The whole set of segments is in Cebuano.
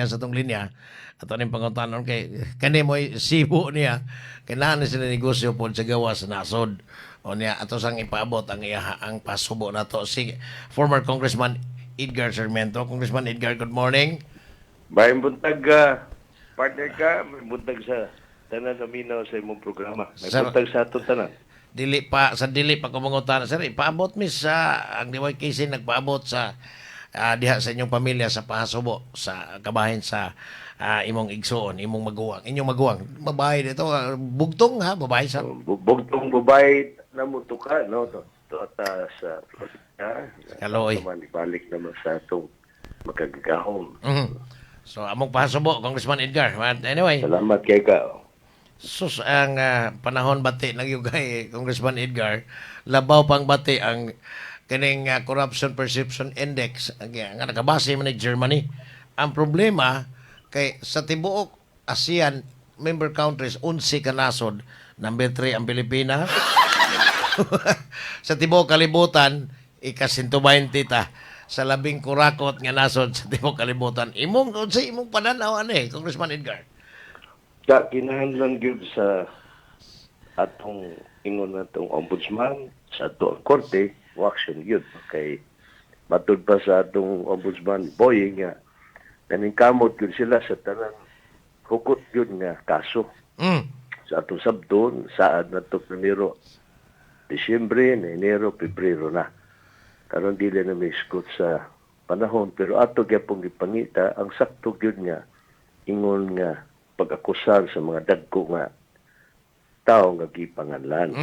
Sa atong linya ato ning pangutanon kay kani mo'y sibo niya kay naa ni sila negosyo pod sa gawas sa nasod o niya ato sang ipaabot ang iya ang pasubo nato si former Congressman Edgar Sarmiento. Congressman Edgar, good morning. Maayong buntag, partner ka, maayong buntag sa tanan naminaw sa imong programa. May Sir. buntag sa atong tanan. Dili pa sa dili pa ko mangutana, sir, ipaabot mi sa ang DYKC nagpaabot sa diha sa inyong pamilya sa pahasubo sa kabahin sa imong igsuon, imong maguwang, inyong maguwang babae dito, bugtong ha, babae sa Bugtong babae na mo ka, no? To ata sa Florida. Kaloy. Naman, ibalik naman sa atong makagagahom. So among pahasubo, Congressman Edgar. But anyway, Salamat kay ka. Sus, ang panahon bati nagyugay, Congressman Edgar, labaw pang bati ang kining Corruption Perception Index ang nga nakabase man ni Germany. Ang problema kay sa tibuok ASEAN member countries, 11 ka nasod, number 3 ang Pilipinas. Sa tibuok kalibutan, ika-120 ta sa labing kurakot nga nasod sa tibuok kalibutan. Imong unsa imong pananaw ani, Congressman Edgar? Ka kinahanglan gyud sa atong ingon natong ombudsman sa ato ang korte mo action gyud kay matud pa sa atong ombudsman Boying nga naningkamot gyud sila sa tanan hugot gyud nga kaso sa atong sabton saad na to primero Disyembre na Enero, Pebrero na karon dili na may iskot sa panahon pero ato gyapon gipangita ang sakto gyud nga ingon nga pag-akusar sa mga dagko nga tao nga gipanganlan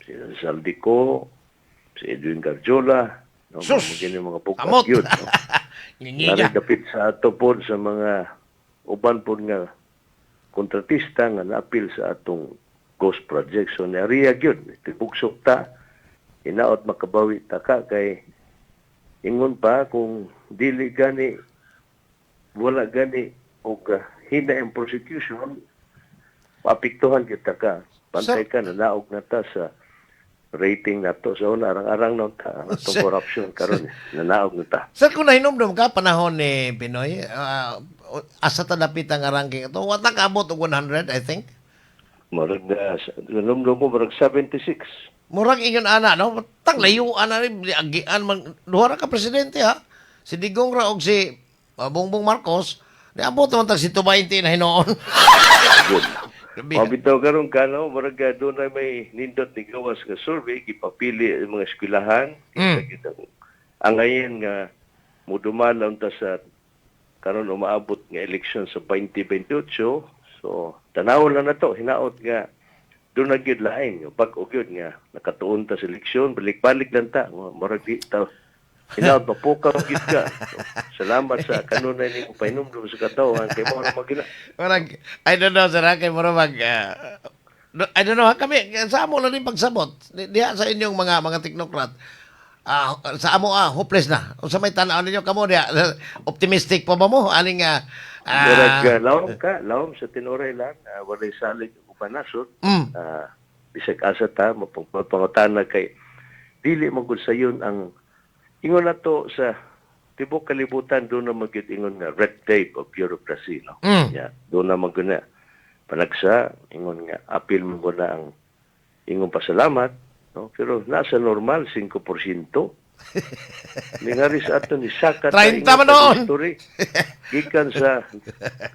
si Zaldy Co, si Edwin Gardiola, no, Sus! mga mga bukat Amot! yun, no? Ngingiga. Nari dapit sa ato po sa mga uban po nga kontratista nga naapil sa atong ghost project. So niariya gyud, tibugsok ta, hinaot makabawi ta ka kay ingon pa kung dili gani wala gani og hina ang prosecution, maapektuhan kita ka. Pantay ka, nanaog na ta sa rating nato. So, arang-arang na ta, ang atong corruption karon nanaog na ta. Sir, kung nahinumdum ka, panahon ni PNoy, asa ta dapit ang ranking ito? Wala kaabot og 100, I think. Murag na, numdum ko, murag 76. Murag ingon ana, no? Tang layuan na rin, agian man, duha ra ka presidente, ha? Si Digong ra og si Bongbong Marcos, niabot naman tag 120 na hinuon. Good. Grabe. Mabitaw karon ka, no? Murag doon na may nindot ni gawas nga survey, gipapili ang mga eskwelahan. Kita ang ngayon nga mudumala unta sa karon umaabot nga eleksyon sa 2028. So, tanaw lang na to, hinaot nga doon na gyud lain, bag-o gyud nga nakatuon ta sa eleksyon, balik-balik lang ta, murag di ta hinaot mapukaw gyud ka. So, salamat sa kanunay nimo pahinumdum sa katawhan kay mao ra magina. Murag, I don't know, sir, ha? Kay murag mag, no, I don't know, ha? Kami, sa amo lang din pagsabot. Diha sa inyong mga teknokrat, sa amo, hopeless na. Unsa may tan-aw ninyo kamo diha? Optimistic pa ba mo? Aning, Murag lawom ka, lawom sa tinuray lang, walay salig ang uban nasod. Bisag asa ta mapangutana kay dili man gud sayon ang ingon nato sa tibok kalibutan doon na magyud ingon nga red tape of bureaucracy, no. Yeah, doon na man gud na panagsa ingon nga apil man gud na ang ingon pasalamat, no, pero nasa normal 5%. Ningari sa ato ni Saka 30 man noon. History gikan sa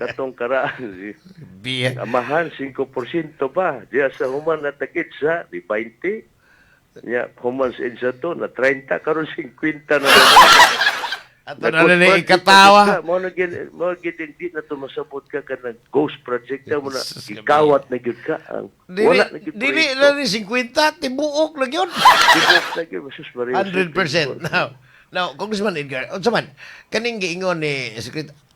katong karaan si Biya. Amahan 5% pa. Diya sa human na tagit sa di 20. Ya, human sa EDSA to na 30 karon 50 na. Ato na rin ikatawa. Mo na gid mo gid di na to masabot ka kanang ghost project ka mo na Sus, gikawat na gyud ka ang Dili, wala na gyud dili proyekto. na rin 50, tibuok na yun. Tibuok na gyud, sus Maria. 100%. Now, Congressman Edgar, unsa man kaning giingon ni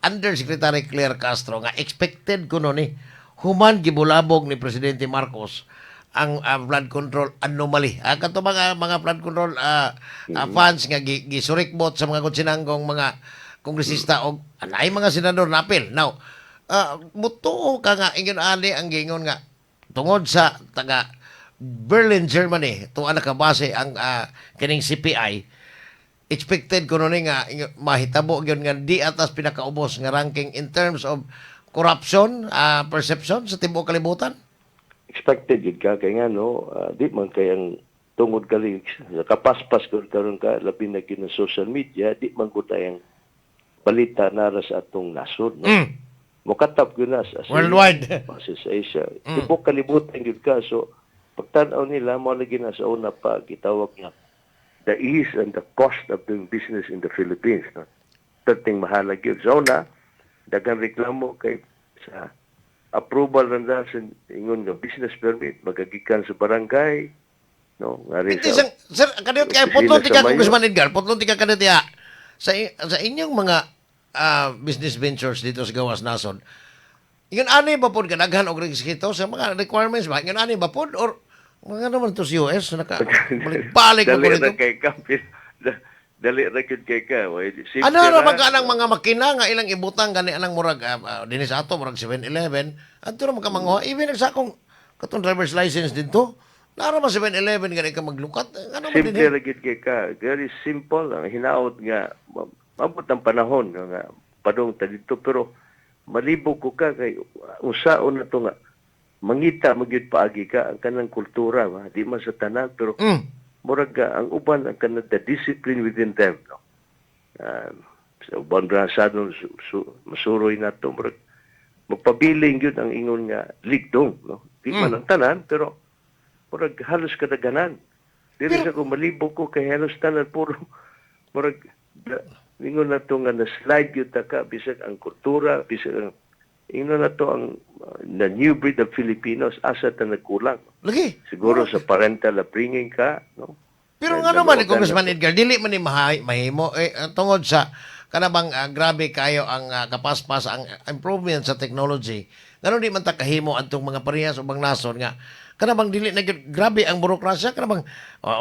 Undersecretary Claire Castro nga expected kuno ni human gibulabog ni Presidente Marcos ang flood control anomaly. Kato mga flood control funds nga gisurikbot sa mga kutsinanggong mga kongresista og anay mga senador na apil. Now, mutuo ka nga ingon ani ang giingon nga tungod sa taga Berlin, Germany, tuwa nakabase ang kining CPI, Expected kuno ni nga mahitabo gyud nga di atas pinakaubos nga ranking in terms of corruption perception sa tibuok kalibutan? Expected gyud ka kay nga no, di man kay ang tungod kali sa kapaspas kung karon ka, labi na gyud ng social media, di man gud ang balita nara sa atong nasod, no? Mokatap gyud na sa Worldwide. Sa Asia, tibuok kalibutan gyud ka. So pagtan-aw nila, mo lagi na sa una pa gitawag nga the ease and the cost of doing business in the Philippines, no? Perting mahala gyud. Sa una, daghang reklamo kay sa approval ra sa ingon nga business permit magagikan sa barangay, no, ngari Hindi, sa sir, sir, kaniyot kay opisina putlon ti sa ka mayor. Congressman Edgar, putlon ti ka kaniyot ya. Sa inyong mga business ventures dito sa Gawas Nasod, ingon ani ba pod kadaghan og requisito sa mga requirements ba? Ingon ani ba pod or mga naman to sa US naka balik-balik Dali mo ra dito? kay ka, dali ra gyud kay ka. Way, simple Ano ra ra. man ka anang mga makina nga ilang ibutang gani anang murag dinhi sa ato murag 7-Eleven adto ra man ka manguha, even sa akong katong driver's license didto nara man 7-Eleven gani ka maglukat, ano man Simple dinhi? ra gyud kay ka, very simple. Ang hinaot nga maabot ang panahon nga padong ta didto, pero malibog ko ka kay usaon na to nga mangita magyud paagi ka ang kanang kultura ba, di man sa tanan, pero murag ang uban, ang kanang the discipline within them, no? Sa uban ra sa su, masuroy na to, murag magpabiling gyud ang ingon nga ligdong, no? Di man ang tanan, pero murag halos kadaghanan dili sa ko malibog ko kay halos tanan puro murag ingon na to nga na slide gyud ta ka, bisag ang kultura, bisag ang ingon na to ang the new breed of Filipinos, asa ta nagkulang? Siguro sa parental upbringing ka, no? Pero Dahil nga naman ni naluwagan Congressman na. Edgar, dili man ni mahimo eh, tungod sa kanabang grabe kayo ang kapaspas ang improvement sa technology. Ngano di man ta kahimo antong mga parehas ubang nasod nga kanabang dili na gyud grabe ang burokrasya, kanabang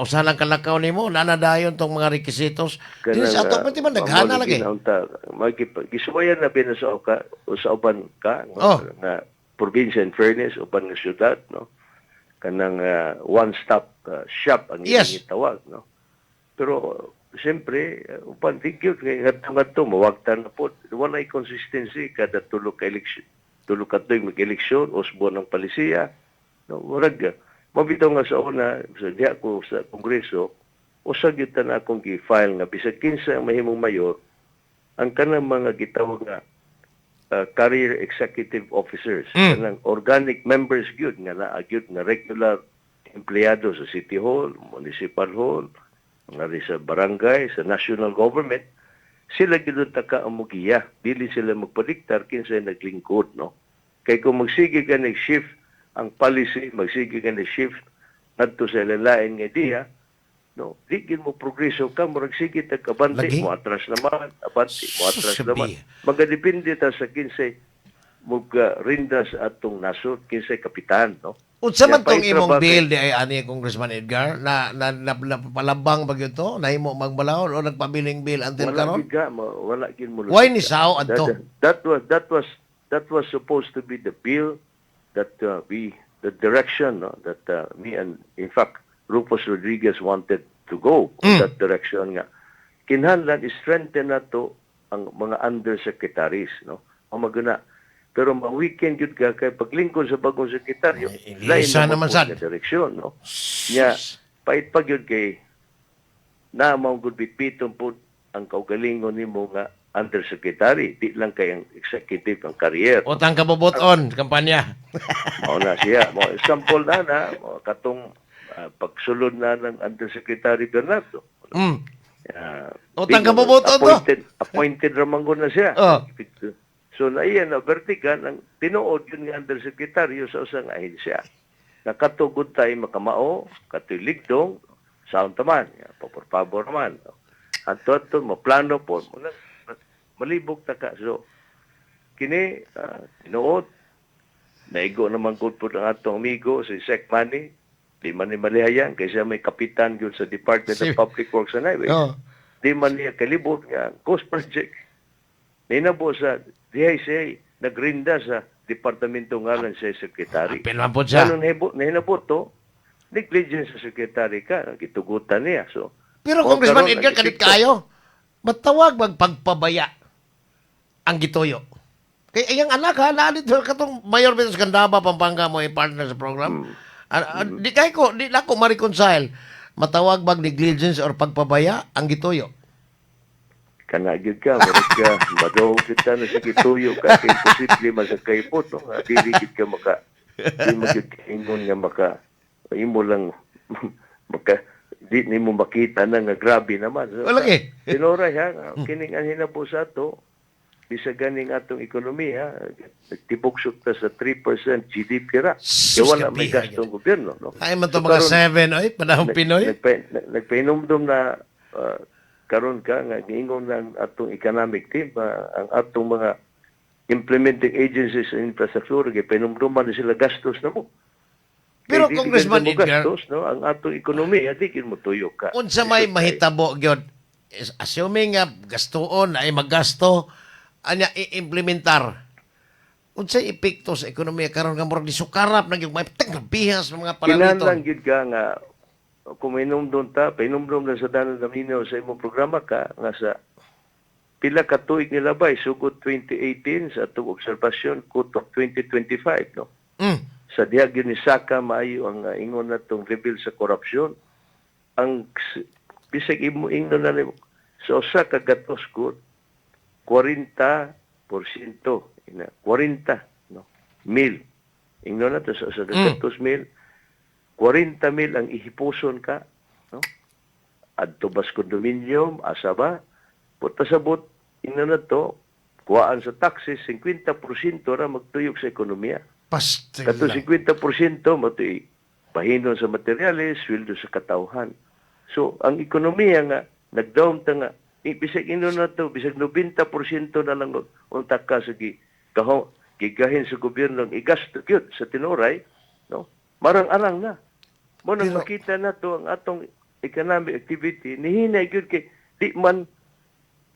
usa lang kalakaw nimo nanadayon tong mga requisitos dili sa ato, pati man daghana lagi. Gisuwayan na bina sa ka o sa uban ka nga, nga probinsya, in fairness, uban nga syudad, no, kanang one stop shop ang ilang gitawag, no? Pero siyempre uban di gyud kay ngadto ngadto mawagtan na pod, walay consistency kada tulo ka election, tulo ka tuig mag-eleksyon, usbon ang palisiya, no? Murag mabitaw nga sa una sa diha ko sa kongreso, usa gyud ta na akong gi-file nga bisag kinsa ang mahimong mayor, ang kanang mga gitawag nga career executive officers, kanang organic members gyud nga naa gyud nga regular empleyado sa City Hall, Municipal Hall, nga rin sa barangay, sa national government, sila gyud ang taka ang mugiya. Dili sila magpadiktar kinsay naglingkod, no? Kay kung magsige ka nag-shift ang policy, magsige ka nag-shift ngadto sa lain nga ideya, no, di gyud mo progreso ka, murag sige tag abante, Lagi. mo atras naman, abante, mo atras Sabi. naman. Magadepende ta sa kinsay mug rinda sa atong nasod, kinsay kapitan, no? Unsa man Kaya tong paitra imong ba bill di ay ani, Congressman Edgar, na palabang ba gyud to, nahimo magbalawon o nagpabiling bill until Wala karon? gyud ka, wala gyud mo. Why ni sao adto? That was supposed to be the bill that we the direction, no, that me and in fact Rufus Rodriguez wanted to go in that direction nga kinahanglan strengthen nato ang mga undersecretaries, no, o maguna, pero ma-weekend gyud ka kay paglingkod sa bagong sekretaryo, Ay, lain isa naman naman po sad. nga direksyon, no? Nya pait pa gyud kay na mao gud bitbiton po ang kaugalingon nimo nga undersecretary, di lang kay ang executive ang career. Utang kabubuton kampanya. Mao na siya. Mo example na na mo katong pagsulod na ng Undersecretary Bernardo. Utang kabubuton to. Appointed ra man gud na siya. Oh. So naiya na vertigan ang tinuod yun nga undersecretary sa usang ahensya. Nakatugod tayo makamao, katoy ligdong, sound taman, pabor-pabor naman. Ato ato maplano po, malibog ta ka. So kini tinuod naigo naman gud po ang atong amigo si Sec Manny, di man ni malihayan kay siya may kapitan gyud sa Department of Public Works and Highways. Di man niya kalibot nga ghost project. Ninabo sa dihay siya nagrinda sa departamento ngalan sa secretary. Apil man po siya. Ano nahinabo to? Negligence sa secretary ka, gitugutan niya. So, Pero O, Congressman karon, ang Edgar, kanit epekto. kayo, matawag magpagpabaya ang gituyo. Kay iyang anak ha, naa dito katong Mayor Vitos Gandaba, Pampanga mo i-partner sa program. Ah, ah, di kay ko, di na ko ma-reconcile. Matawag bag negligence or pagpabaya ang gituyo. Kana gyud ka, murag ka, madaw kita na sa gituyo ka, kay imposible man sa kaipot, no? Nga, dili gyud ka maka, di mo gyud ingon nga maka, imo lang, maka, di nimo makita na nga grabe naman. So, Wala kay. Tinuray ha, nga, kining ang hinabo sa ato, bisag ganing atong ekonomiya, nagtibuksok ta sa 3% GDP ra. Sus, Kaya wala may kabiha gastong gobyerno, no? Ay man to So, mga karon, 7 oy, panahon Pinoy. Nagpahinumdum na karon ka nga giingon ng atong economic team, ang atong mga implementing agencies and infrastructure gipahinumduman na sila gastos na mo. Pero Kay dili Congressman ganda mo Edgar, gastos, no, ang atong ekonomiya di gid mo tuyo ka. Unsa may mahitabo gyud, assuming nga gastuon ay maggasto anya i-implementar, unsay epekto sa ekonomiya karon nga murag disukarap na gyud may bihas ng mga Kinahanglan palaliton? gyud ka nga kung mainumdum ta, pahinumdum na sa danon naminaw sa imong programa ka nga sa pila ka tuig nilabay sugod 2018 sa atong obserbasyon kutok 2025, no? Sa diha gyud ni saka maayo ang ingon natong level sa korupsyon. Ang bisag imo ingnon na nimo sa usa ka gatos ko 40% ina 40, no, mil ingnon na to sa usa ka gatos mil, 40 mil ang ihipuson ka, no, adto bas condominium asa ba puta sabot ingnon na to kuhaan sa taxes, 50% ra magtuyok sa ekonomiya. Pastil Kato lang. 50% matoy bahinon sa materyales, sweldo sa katawhan. So, ang ekonomiya nga, nagdaom ta nga, bisag ino na to, bisag 90% na lang unta ka sa kaho, gigahin sa gobyerno ang igasto gyud sa tinuray, no? Marang-arang na. Mo nang makita na to ang atong economic activity nihinay gyud kay di man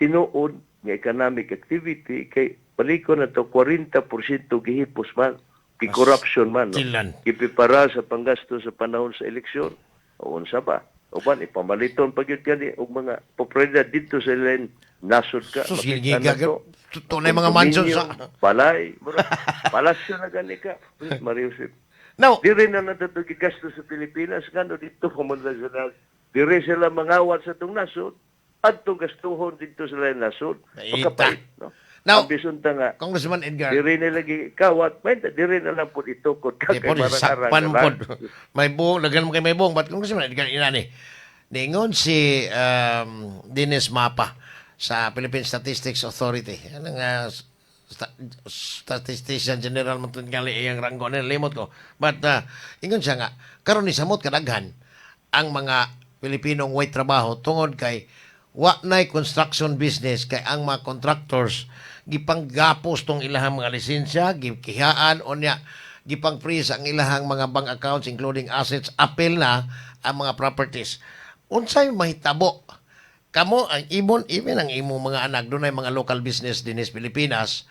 tinuod nga economic activity kay baliko na to 40% gihipos man, gi corruption man, no? Pastilan. Gipipara sa panggasto sa panahon sa eleksyon o unsa ba uban ipamaliton pa gyud gani og mga popularidad dito sa ilang nasod ka. Sus, makita gigiga na to. tunay mga mansion sa Condominium, balay, murag palasyo na gani ka. Mario Joseph. Now, Diri na nato gigasto sa Pilipinas ngano dito pa man lang sila. Diri sila mangawat sa atong nasod, adtong gastuhon dito sa lain nasod. Naita. Makapait, no? Now, Ang bisunta nga Congressman Edgar, diri nila gikawat, may diri na lang pud itukod ka di po, kay marang-arang sakpan na po. lang. May buong, lagyan mo kay may buong. But Congressman Edgar, inani, ningon si Dennis Mapa sa Philippine Statistics Authority. Ano nga, statistician general man tingali iyang ranggo na limot ko. But ingon siya nga, karon ni samot kadaghan ang mga Pilipinong way trabaho tungod kay wa nay construction business kay ang mga contractors gipanggapos tong ilahang mga lisensya, gikihaan o niya gipang-freeze ang ilahang mga bank accounts including assets, apil na ang mga properties. Unsay mahitabo? Kamo ang imon, even ang imong mga anak dunay mga local business dinhi sa Pilipinas.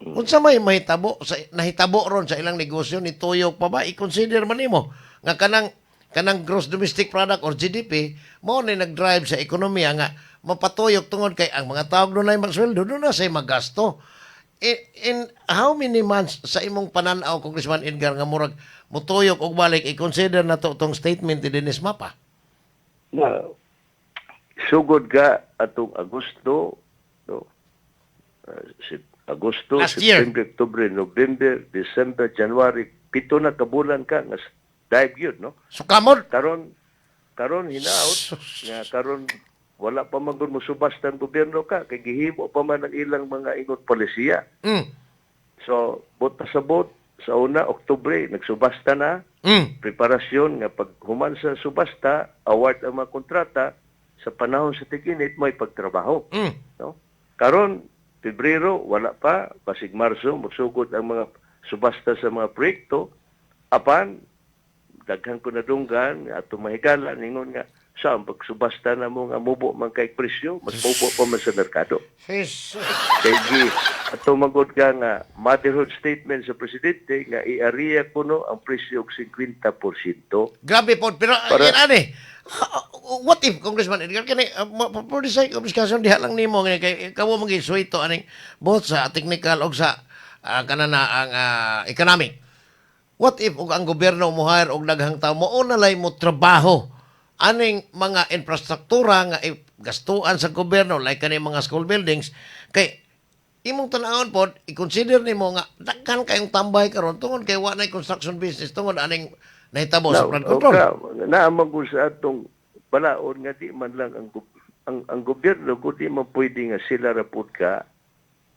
Unsa may mahitabo sa nahitabo ron sa ilang negosyo, ni tuyok pa ba? I-consider man nimo nga kanang kanang gross domestic product or GDP mao ni nag-drive sa ekonomiya nga mapatuyok tungod kay ang mga tao dunay magsweldo, doon na say magasto. In how many months sa imong pananaw, Congressman Edgar, nga murag mutuyok og balik, i-consider na to tong statement ni Dennis Mapa? Na sugod ka atong Agosto, no, Agosto, Last year. September, October, November, December, January, 7 na kabulan ka nga dive yun, no? Sukamod. Karon karon hinaut nga karon wala pa man gud mosubasta ang gobyerno ka kay gihimo pa man ang ilang mga ingon polisiya. So, bot sa bot sa una Oktubre nagsubasta na, preparasyon nga pag human sa subasta, award ang mga kontrata sa panahon sa tig-init may pagtrabaho. No? Karon Pebrero wala pa, basig Marso mosugod ang mga subasta sa mga proyekto apan daghan ko nadunggan nga atong mahigala ningon nga sa ang pagsubasta na mo nga mubo man kay presyo, mas mubo pa man sa merkado. Jesus. Kay gi Ato magod ka nga motherhood statement sa presidente nga iariya kuno ang presyo og 50%. Grabe po. Pero yan ani. What if, Congressman Edgar, kani, for the sake of discussion, diha lang nimo, nga kay kamo magisuito aning both sa technical og sa kanana ang economic. What if og ang gobyerno mo hire og daghang tao mo na lay mo trabaho aning mga infrastruktura nga gastuan sa gobyerno, like kaning mga school buildings, kay imong tan-awon pod, i-consider nimo nga daghan kayong tambay karon tungod kay wa nay construction business tungod aning nahitabo sa flood control. Naa man gud sa atong balaod nga di man lang ang gobyerno kundi man pwede nga sila ra pud ka,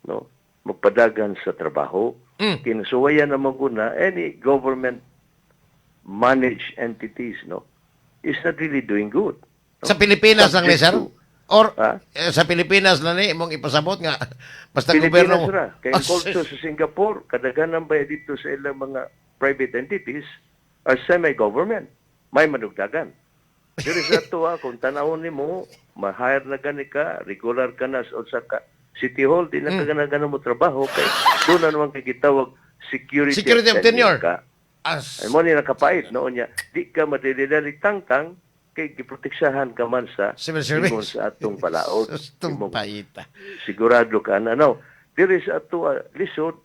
no, magpadagan sa trabaho. Kinasuwayan naman gud na any government managed entities, no, is not really doing good. No? Sa Pilipinas lang ni, Subject sir? Or Ha? Sa Pilipinas lang ni imong ipasabot nga basta Pilipinas gobyerno ra. Kay Ah, also sa Singapore, kadaghanan ba dito sa ilang mga private entities are semi-government. May manugdagan. Diri sa ato, kung tanawon nimo, ma-hire na gani ka, regular ka na sa usa ka City Hall, di na ka gana mo trabaho kay doon na naman kay gitawag security, Security of tenure. ka. As, Ay mo ni nakapait noon niya. Di ka madidali tangtang kay giproteksahan ka man sa civil service. ingon sa atong balaod. Imong Tumpayita. sigurado ka na, no. Diri sa ato lisod,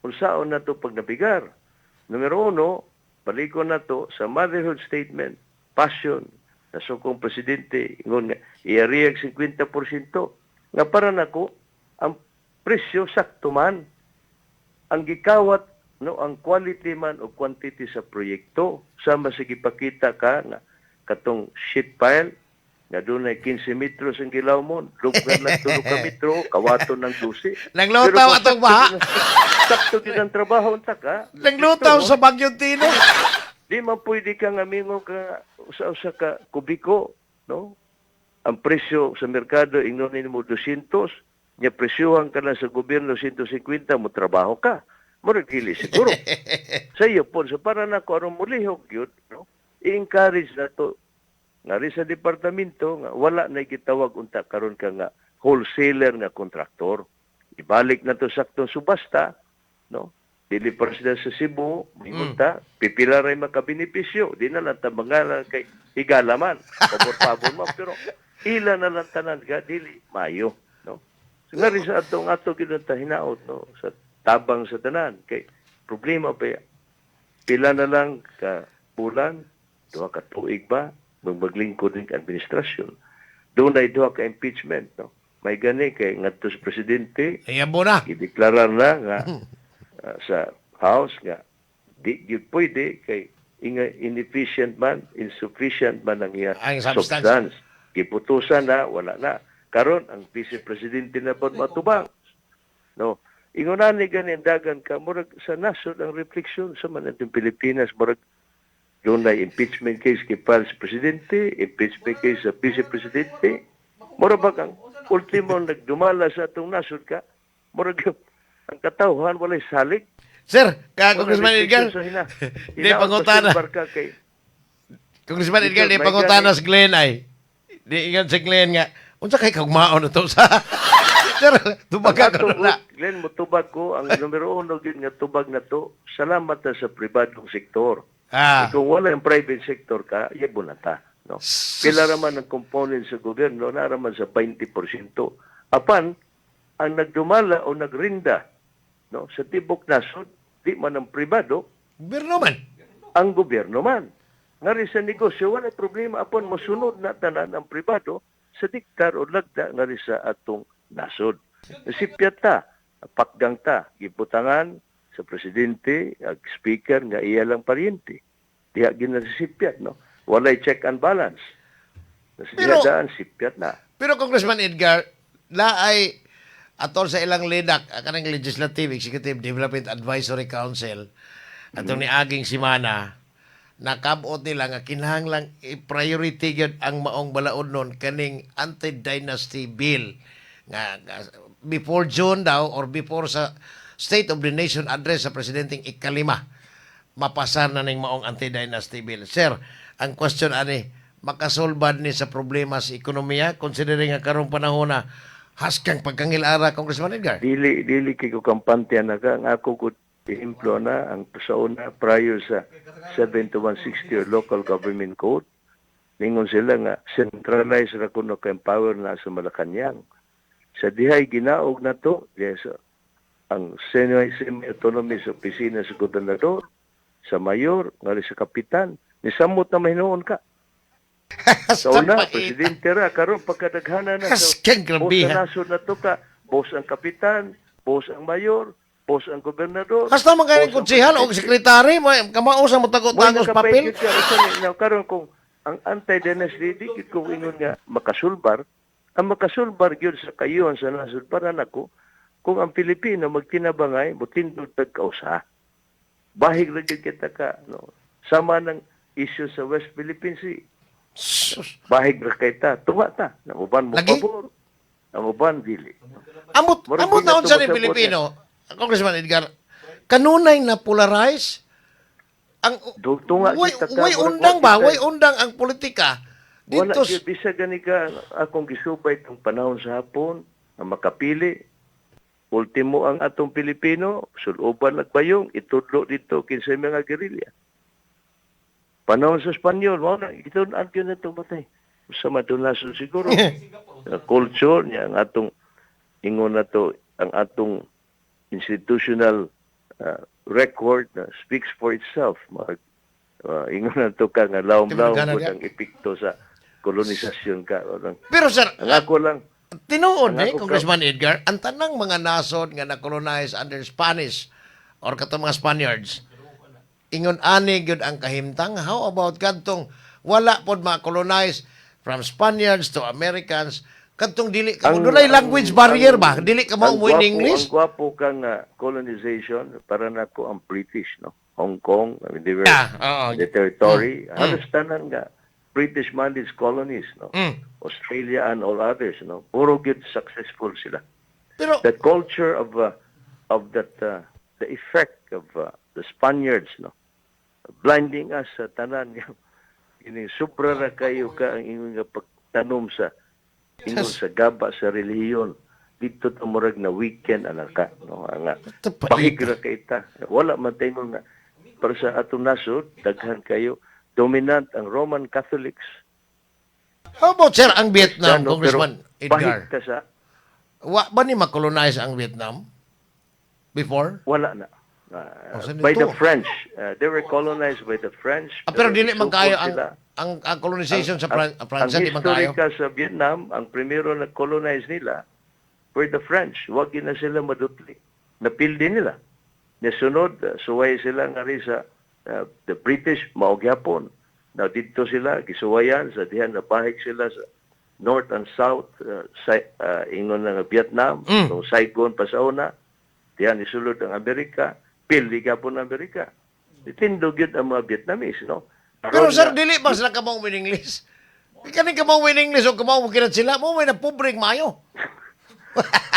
unsaon na to pag nabigar. Numero uno, balikon na to sa motherhood statement, passion, na sukong presidente, ingon nga, iariyag 50%. Nga para nako, ang presyo sakto man. Ang gikawat, no, ang quality man o quantity sa proyekto, sama sa gipakita ka nga katong sheet pile nga dunay 15 metros ang gilaw mo, luggan lang 3 ka metro, kawaton ng 12. Nanglutaw Pero kung atong sakto baha. Sakto gid ang trabaho unta ka. Nanglutaw Ito, sa Bagyong Tino. di man pwede ka nga mingo ka usa-usa ka kubiko, no? Ang presyo sa merkado ingnon nimo 200, nya presyohan ka lang sa gobyerno 150, mo trabaho ka. Murag dili siguro. Sa iyo po, so para na ko aron mulihok yun, no? I-encourage na to nga rin sa departamento nga wala na gitawag unta karon ka nga wholesaler nga kontraktor. Ibalik na to saktong subasta, no? Dili pa sila sa Cebu, mingon ta, pipila ray makabenepisyo, di na lang ta mangalan kay higala man, pabor-pabor man, pero ila na lang tanan ka, dili mayo, no? So, nga rin sa atong ato gid ta hinaot, no, sa tabang sa tanan kay problema pa ya. Pila na lang ka bulan, 2 ka tuig ba, maglingkod ng administrasyon. Doon ay duha ka impeachment, no? May gani kay ngadto sa presidente, Iyabo na. gideklarar na nga sa House nga di gyud pwede kay inga inefficient man, insufficient man ang iya Ang substance. substance. Giputusan na, wala na. Karon ang vice presidente na pod matubang. No. Ingon ani gani dagan ka murag sa nasod ang refleksyon sa man atong Pilipinas, murag doon na impeachment case kay file sa presidente, impeachment case sa vice presidente. Mura ba kang ultimo nagdumala sa atong nasod ka, murag ang katawhan walay salig. Sir, ka Congressman Edgar. Sa Di hinaot pangutana. pa ka kay Congressman Edgar, di May pangutana gani. sa Glenn ay. Di ingon si Glenn nga, unsa kay kagmaon na to sa Sir, tubaga ka Ang atong na. Glenn, mutubag ko, ang numero uno gyud nga tubag na to, salamat na sa pribadong sektor. Kung wala yung private sector ka, yabo na ta. No? Pila raman ang component sa gobyerno, naraman sa 20%. Apan, ang nagdumala o nagrinda, no, sa tibok nasod, di man ang pribado, Gobyerno man. Ang gobyerno man. Nga rin sa negosyo, wala problema. Apan, mosunod na tanan ang pribado sa diktar o lagda nga rin sa atong nasod. Nasipyat ta, pakgang ta, gibutangan sa presidente, ag speaker nga iya lang paryente. Diha ginasipyat, no? Walay check and balance. Nasipyat sipyat na. Pero Congressman Edgar, na ay atol sa ilang LEDAC, ang kanang Legislative Executive Development Advisory Council, atong ni aging simana, nakabot nila nga kinahanglang i-priority gyud ang maong balaod nun kaning anti-dynasty bill nga before June daw or before sa State of the Nation Address sa presidenteng ikalima, mapasar na ning maong anti-dynasty bill. Sir, ang question ani, makasolbad ni sa problema sa ekonomiya considering nga karong panahon na Haskang pagkangilara, Congressman Edgar. Dili kay ko kampante na ka. Ang ako gud ehemplo na ang sa una, prior sa 7160 or local government code, ningon sila nga centralized ra kuno kay power na sa Malacañang. Sa dihay ginaog na to, yes, ang semi-autonomy sa opisina sa gobernador, sa mayor, ngali sa kapitan, nisamot na mahinuon ka. Sa una, presidente ra, karon pagkadaghana na sa Haskang boss grabe sa ha. Nasod na to ka, boss ang kapitan, boss ang mayor, boss ang gobernador. Hasta man kaning Boss ang konsehal o presidente. sekretary, kamao sa Mo'y mutago-tagos papel. nakapaigid ka, isa ni, now, karon kung ang anti-dynasty, di gyud ko ingon nga makasulbar, ang makasulbar gyud sa kayuhan sa nasod para nako, kung ang Pilipino magtinabangay, mutindog tag kausa. Bahig ra gyud kita ka, no? Sama ng issue sa West Philippine Sea. Sus. Bahig ra kay ta, tunga ta. Ang uban mo Lagi. pabor, ang uban dili. Amot, Murag amot di na na unsa ni tumasabot. Pilipino, Congressman Edgar, kanunay na polarize ang Tunga way, kita ka, way murag undang wa ba? kita- Way undang ang politika. Wala Dito gyud bisag gani ka akong gisubay tong panahon sa hapon ang makapili. Ultimo ang atong Pilipino, suloban nagbayong, itudlo dito kinsay mga gerilya. Panahon sa Espanyol, mao na gitun-an gyud na matay. Sa madunason siguro. Ang culture niya, ang atong ingon na to, ang atong institutional record na speaks for itself. Ingon na to ka nga lawom-lawom Timog pud na ang epekto sa kolonisasyon ka. Pero sir, Ang ako lang, tinuod Ang eh, ako Congressman Edgar, ang tanang mga nasod nga na-colonize under Spanish or katong mga Spaniards, ingon ani gyud ang kahimtang. How about kadtong wala pod ma-colonize from Spaniards to Americans, kadtong dili ka dunay language barrier ba? Dili ka mo ang mo in English? Ang gwapo kang colonization para nako ang British, no? Hong Kong, I mean, they were Yeah, oo. the territory. Halos tanan nga British managed colonies, no? Australia and all others, no? Puro gyud successful sila. Pero The culture of that the effect of the Spaniards, no? Blinding us sa tanan, ini sobra ra kayo ka ang ingon nga pagtanom sa ingon sa gaba sa relihiyon dito ta murag na weekend anaka, no, nga bahig ra kay ta, wala man tayo nga para sa atong nasod daghan kayo dominant ang Roman Catholics. How about, sir, ang Vietnam, Kristiyano, Congressman pero bahig Edgar? ta sa Wa ba ni ma-colonize ang Vietnam before? Wala na. Oh, sa By the nito. French. They were colonized by the French. Ah, pero dili man isukol kayo ang sila. ang colonization sa Pransya, Ang di man kayo. historika sa Vietnam, ang primero na colonize nila were the French. Wag yun na sila madutli. Napildi nila. Nasunod, suway sila nga rin sa the British, mao gyapon. Now dito sila, gisuwayan, sa dihan napahig sila sa North and South, sa, ingon na nga Vietnam, mm. Saigon pa sa una, dihan isulod ang Amerika, pildi gyapon ang Amerika. Tindog yun ang mga Vietnamese, no? Pero Karon sir, nga- dili ba sila kamao in English? Kaning kamao in English o kamao mo kinat sila, mo may napobreng maayo.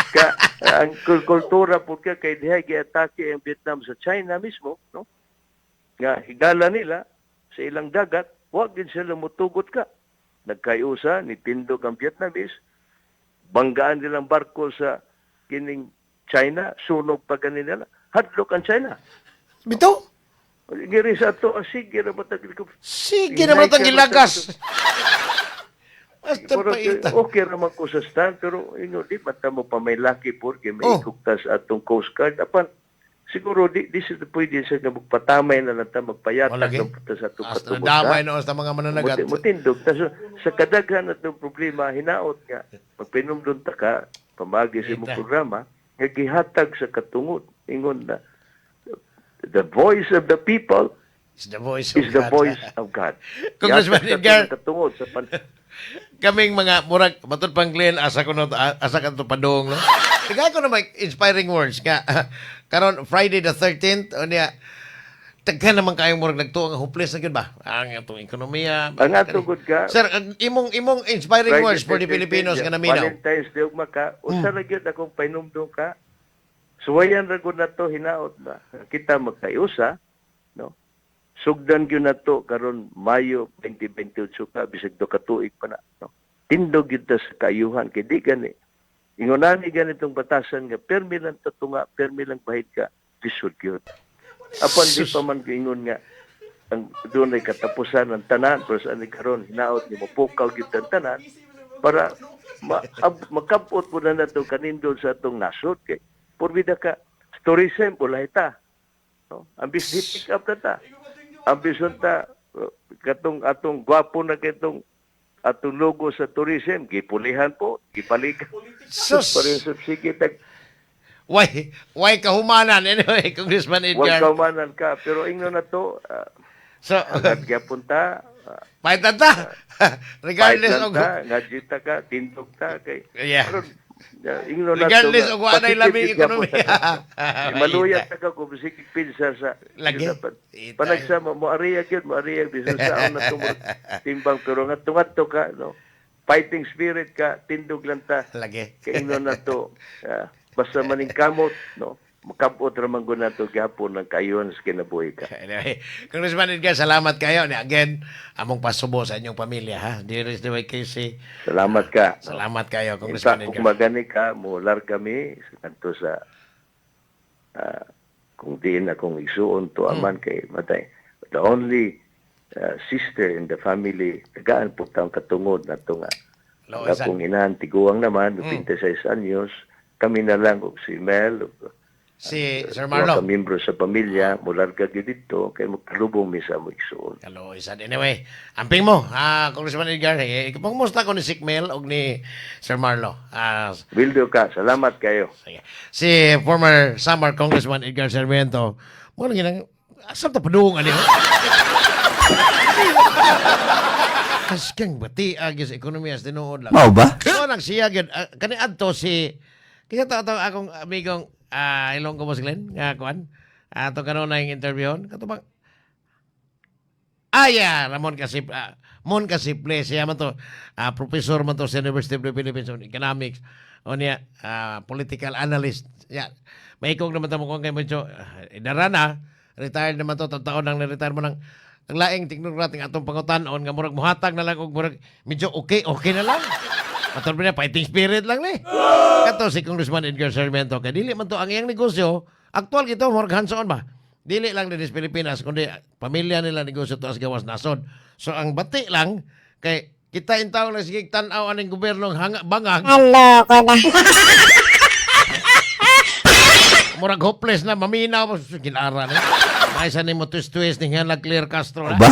Ka, ang kultura po ka kay diha giatake ang Vietnam sa China mismo, no? Nga higala nila sa ilang dagat, wag din sila mutugot ka. Nagkayusa ni tindog ang Vietnamese, banggaan nilang barko sa kining China, sunog pa gani nila. Hadlok ang China. Bito? Giri sa ato, ah, sige ra matag ko. Sige naman itong gilagas. Basta Pero, paita. okay raman ko sa stand, pero ingon, di man ta mo pa may lucky porque may Oh. ikugta sa atong Coast Guard. Apan, siguro, di sa pwede sa nga magpatamay na lang ta, magpayatag Wala ng punta sa atong Hasta katubos. damay no sa mga mananagat. Mutindog. Ta, so, sa kadaghan atong problema, hinaot nga, magpinumdum ta ka, pamagi sa imong Kita. programa, nga gihatag sa katungod. Ingon na, the voice of the people Is the voice of is the God. voice of God. Congressman Gihatag sa Edgar. atong katungod sa pan Kaming mga murag matud pang Glenn asa ko no asa ka to padong, no. Tagay ko na may inspiring words nga karon Friday the 13th unya daghan naman kayong murag nagtuo nga hopeless na gyud ba ang atong ekonomiya. Ang ato gud ka, Sir, ang imong inspiring Friday words for the 13th, Filipinos nga naminaw. Valentine's Day ugma ka, usa ra gyud akong pahinumdum ka. Suwayan ra gud nato hinaot na kita magkayusa, no? Sugdan gyud nato karon Mayo 2028 ka, bisag do ka tuig pa na, no? Tindog gyud ta sa kaayuhan kay di gani. Ingon ani ganitong batasan nga permi lang tatunga, permi lang bahid ka, lisod gyud. Apan di pa man giingon nga ang doon ay katapusan ng tanan pero sa ani karon hinaot ni mopukaw gyud ang tanan para makabot po na nato kanindot sa atong nasod kay porbida ka tourism ulahi ta, no? Ambis di pick up na ta, ambis ta katong atong gwapo na kitong atong logo sa tourism gipulihan po, gipalikan. Sus! Pa rin sa sige tag. Why kahumanan? Anyway, Congressman Wag Edgar. kaumanan ka, pero ingnon na to, So, hanggat gyapon ta, paitan ta. Regardless fight lang og ta, ngadjita ka, tindog ta kay karon, ingnon na to Regardless nga, og wa nay positive labing gyud gyapon ekonomiya. ta. Maluya ta ka kung sige pinsa sa Lagi. dapat. Ita. Panagsama mo ariya gyud, mo ariya bisan sa na tumur timbang, pero nga tungadto ka, no, fighting spirit ka, tindog lang ta. Lagi. Kay ingnon na to, basta maning kamot, no, makabot ra man gud nato gyapon ang kayon sa kinabuhi ka. Anyway, Congressman Edgar, salamat kayo. Again, among pasubo sa inyong pamilya, ha? Dearest DYKC, Salamat ka. salamat kayo, Inta, Congressman kung Edgar. magani ka, mular kami kanto sa kung diin akong isuon to aman kay matay. The only sister in the family, tagaan po taong katungod na to nga. Ang Loosan. akong inahan, tiguang naman, 26 anyos, kami na lang, og si Mel, og Si Sir mga Marlo. miyembro sa pamilya, mular ka gyud dito, kay magkalubong mi sa among igsuon. Kaloisan. Anyway, amping mo, Congressman Edgar, eh, kumusta ko ni Sikmel o ni Sir Marlo? Wildo ka, salamat kayo. Sige. Si former Samar Congressman Edgar Sarmiento, mo lang ginang, asam ta padung ani? Kaskang bati agis ekonomiya sa tinuod lang. Mao ba? So nang siya gyud, kani adto si kaya ta to akong amigong Ilonggo mo si Glenn nga kuan. Ato kanon na yung interviewon kato bang yeah, Ramon Kasip, Mon Casiple, siya man to, professor man to sa University of the Philippines on Economics, o niya, political analyst. Ya, maikog naman to mo kung kay medyo, idara na, retired naman to, taon nang na-retire mo nang, ang laing teknokrat ng atong pangutan-on, nga murag muhatag na lang, og murag, medyo okay, okay na lang. Matod na, fighting spirit lang ni. Kato si Congressman Edgar Sarmiento, kay dili man to ang iyang negosyo, aktual gito, murag hands-on ba? Dili lang din sa Pilipinas, kundi pamilya nila negosyo to as gawas nasod. So ang bati lang, kay kita intaw lang sige tan-aw aning gobyerno ang hanga bangag. Hello ko na. Murag hopeless na maminaw kinara ni. May sa nimo twist twist ni nga Claire Castro na. Ba?